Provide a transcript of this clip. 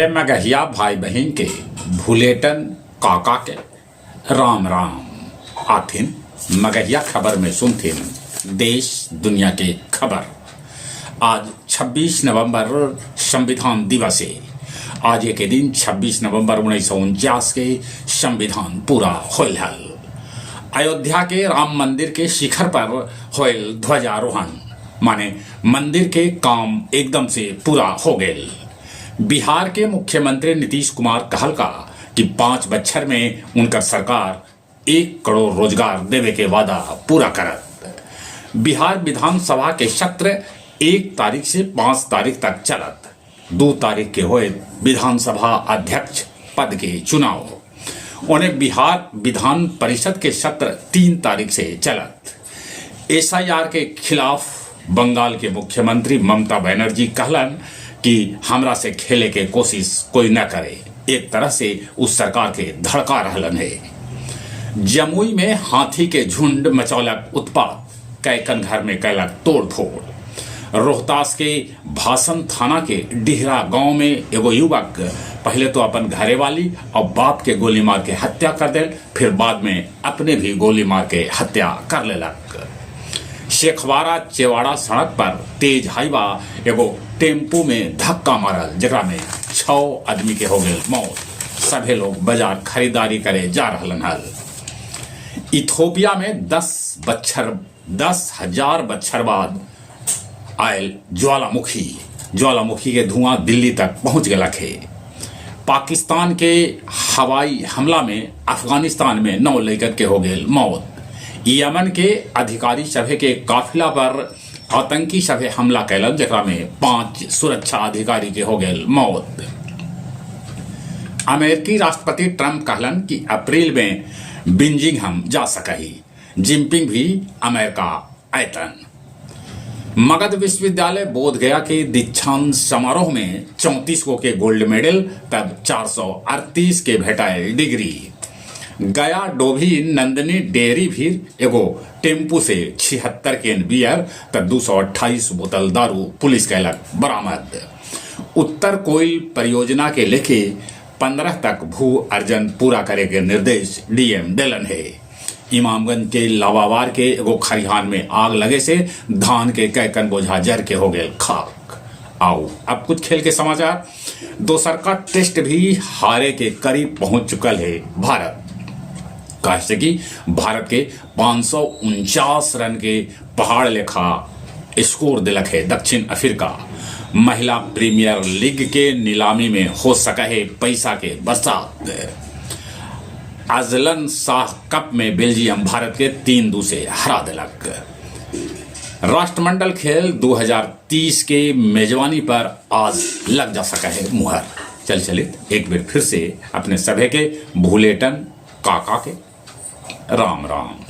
मगहिया भाई बहिन के भुलेटन काका के राम राम। आथिन मगहिया खबर में सुनथिन देश दुनिया के खबर। आज 26 नवंबर संविधान दिवस है। आज के दिन 26 नवंबर 1949 के संविधान पूरा होल हल। अयोध्या के राम मंदिर के शिखर पर होल ध्वजारोहण, माने मंदिर के काम एकदम से पूरा हो गए। बिहार के मुख्यमंत्री नीतीश कुमार कहल का कि 5 बच्छर में उनकर सरकार 1 करोड़ रोजगार देवे के वादा पूरा करत। बिहार विधानसभा के सत्र 1 तारीख से 5 तारीख तक चलत। 2 तारीख के होए विधानसभा अध्यक्ष पद के चुनाव। उन्हें बिहार विधान परिषद के सत्र 3 तारीख से चलत। एसआईआर के खिलाफ बंगाल के मुख्यमंत्री ममता बनर्जी कहलन कि हमरा से खेले के कोशिश कोई न करे। एक तरह से उस सरकार के धड़का रहलन है। जमुई में हाथी के झुंड मचौलक उत्पात, कैकन घर में कैलक तोड़फोड़। रोहतास के भासन थाना के डिहरा गांव में एगो युवक पहले तो अपन घरे वाली और बाप के गोली मार के हत्या कर देल, फिर बाद में अपने भी गोली मार के हत्या कर लेलक। शेखवारा चेवाड़ा सड़क पर तेज हाईवा एगो टेम्पू में धक्का मारल, जेकरा में 6 आदमी के हो गए मौत। सभे लोग बाजार खरीदारी करे जा रहलन हल। इथोपिया में 10,000 बच्छर बाद आयल ज्वालामुखी। ज्वालामुखी के धुआं दिल्ली तक पहुंच गलक है। पाकिस्तान के हवाई हमला में अफगानिस्तान में 9 लड़कन के हो गए मौत। यमन के अधिकारी सभे के काफिला पर आतंकी सभे हमला कैलन, जेकरा में 5 सुरक्षा अधिकारी के हो गए मौत। अमेरिकी राष्ट्रपति ट्रंप कहलन कि अप्रैल में बीजिंग हम जा सकही। जिनपिंग भी अमेरिका आयतन। मगध विश्वविद्यालय बोध गया के दीक्षांत समारोह में 34 को के गोल्ड मेडल तब 438 के भेटायल डिग्री। गया डोभी नंदनी डेयरी भी एगो टेम्पू से 76 केन बियर तब 228 बोतल दारू पुलिस कैलक बरामद। उत्तर कोयल परियोजना के लेके 15 तक भू अर्जन पूरा करे के निर्देश डीएम देलन है। इमामगंज के लावावार के एगो खरिहान में आग लगे से धान के कैकन बोझा जर के हो गए खाक। आओ अब कुछ खेल के समाचार। दोसर का टेस्ट भी हारे के करीब पहुंच चुकल है भारत। काहे कि भारत के 549 रन के पहाड़ लेखा स्कोर दिलक है दक्षिण अफ्रीका। महिला प्रीमियर लीग के नीलामी में हो सका है पैसा के बरसात। अजलन शाह कप में बेल्जियम भारत के 3-2 से हरा दिलक। राष्ट्रमंडल खेल 2030 के मेजबानी पर आज लग जा सका है मुहर। चल चलित एक बार फिर से अपने सभे के भूलेटन काका के राम राम।